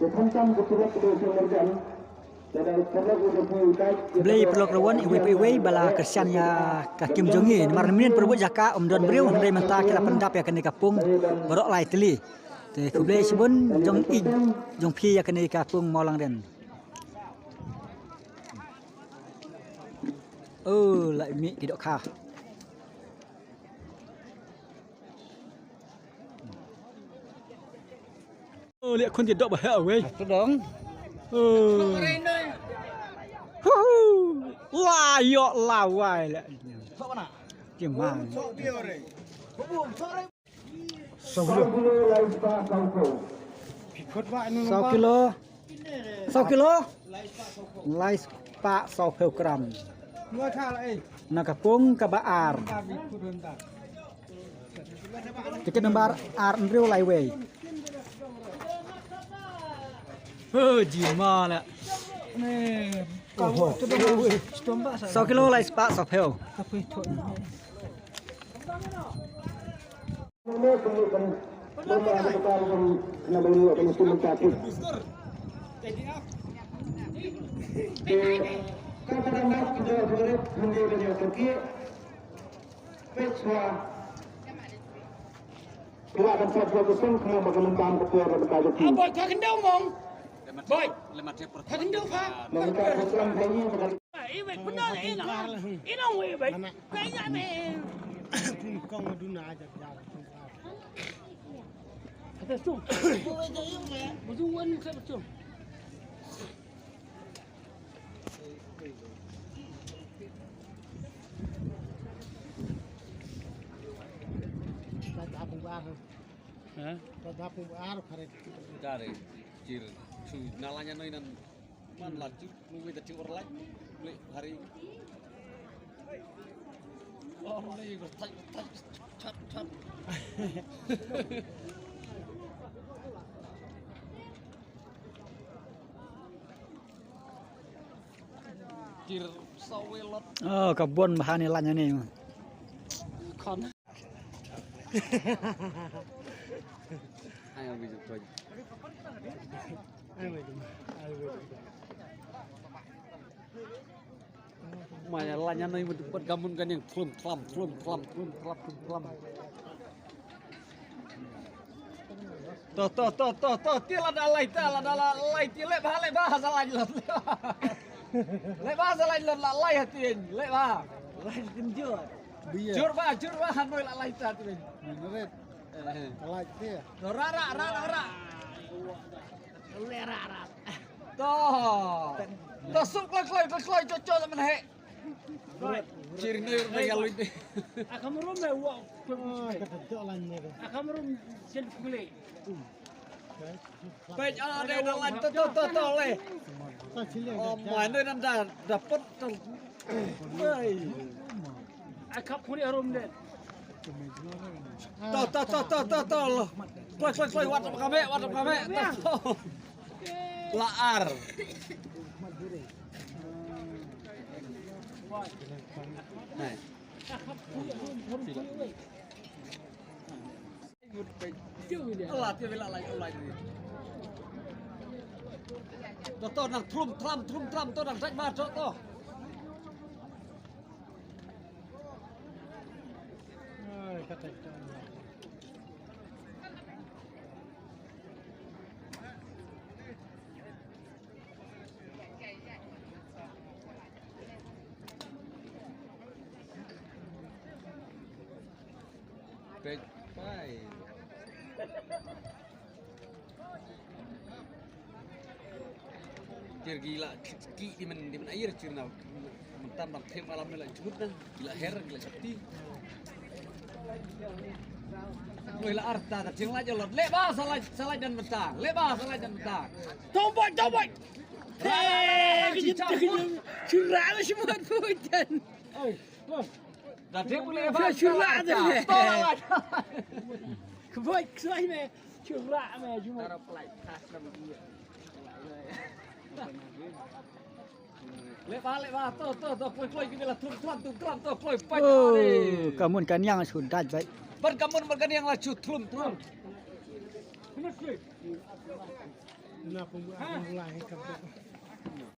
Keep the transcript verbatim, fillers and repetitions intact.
Khublei paralok ruh iwei pa iwei ba la kyrshan ïa ka team jong ngi. Namar mynnin pyrshah jaka ym don briew, hynrei mynta ki la pyndap ïa kane ka pung baroh lai tylli. Te khublei shibun jong i jong phi ïa kane ka pung Mawlangren. Oh, la mih ki dohkha. Oh, liah khun ki doh ba heh wei. Tu dong. Oh. Hu hu. La ïoh la wai la. Ki man. Saw kilo. Saw kilo. Saw kilo. Lai spah saw phew gram. Na ka pung kaba ar. Tiket number ar hynriew lai wei. Oh, jima la. Oho. Saw kilo lai spah saw phew. Ah, boy, kha khyndew mong. Boy, kha khyndew pha. Iwei, benar, ina. Ina, iwei, bai. Kayaknya, nih. Kong duna aja, jalan. Atas tu. Ujung wan, saya betul. Ha? Kare, kir, su, nalanya noi nan. Man la ju, nunggu dah tiur lai. Beli hari. Oh, ni bertai, bertai. Chat, chat. Kir sawelot. Oh, ka bun bha ne lanya ne. Khon. Ai, abi ju khon. Ai, abi ju. Ai, abi ju. Maya lanya nai mut pat kamun kan yang thlum thlam, thlum thlam, thlum thlam, thlum thlam. To, to, to, to, to, ti la da lai, ta la da la lai, ti leh bha, leh bha, sa lai lot. Leh bha, sa lai lot, la lai ha tin, leh bha. Lai tin jur. Jur bha, jur bha, hanoi la lai ta tin. Minret. Eh. Lai ti. To, ra, ra, ra, ra, ra. Leh ra, ra. To. To, suk kloi, kloi, kloi, kloi, cho, cho, man he. Chir nir na galuit. Akam rum me wa. Akam rum jen kule. Pej, ah, de na lan to, to, to, to, le. Oh, ma, ne nan da, da pet to. Ai. Akap kuli arum de. To, to, to, to, to, to. Kloi, kloi, kloi, wat kame, wat kame. To. La ar. Nai. Allah, ti bila lai, lai. To, to, nang trum, tram, trum, tram, to, nang dait ma, to, to. Ai, kata, kata. Pej pai. Tir gila ki di men, di men air tir na. Mentam bang them alam ni la jumut na. Gila her, gila sakti. Wei la arta ta ting la jalot. Leh ba salai, salai dan benta. Leh ba salai dan benta. Tomboi, tomboi. Hei, kejut, kejut. Curah lah semua tu hujan. Oi, oi. Dah dia boleh ba. Curah tu. Tomboi. Keboi, kesuai meh. Curah meh, cuma. Taruh pelai tas nama dia. Leh ba, leh ba, to, to, to, kloi, kloi, kita lah trum, trum, trum, trum, to, kloi, pai. Oh, kamun kan yang sudah, baik. Ban kamun, ban kan yang lah cu, trum, trum. Na pung a pung lai ka.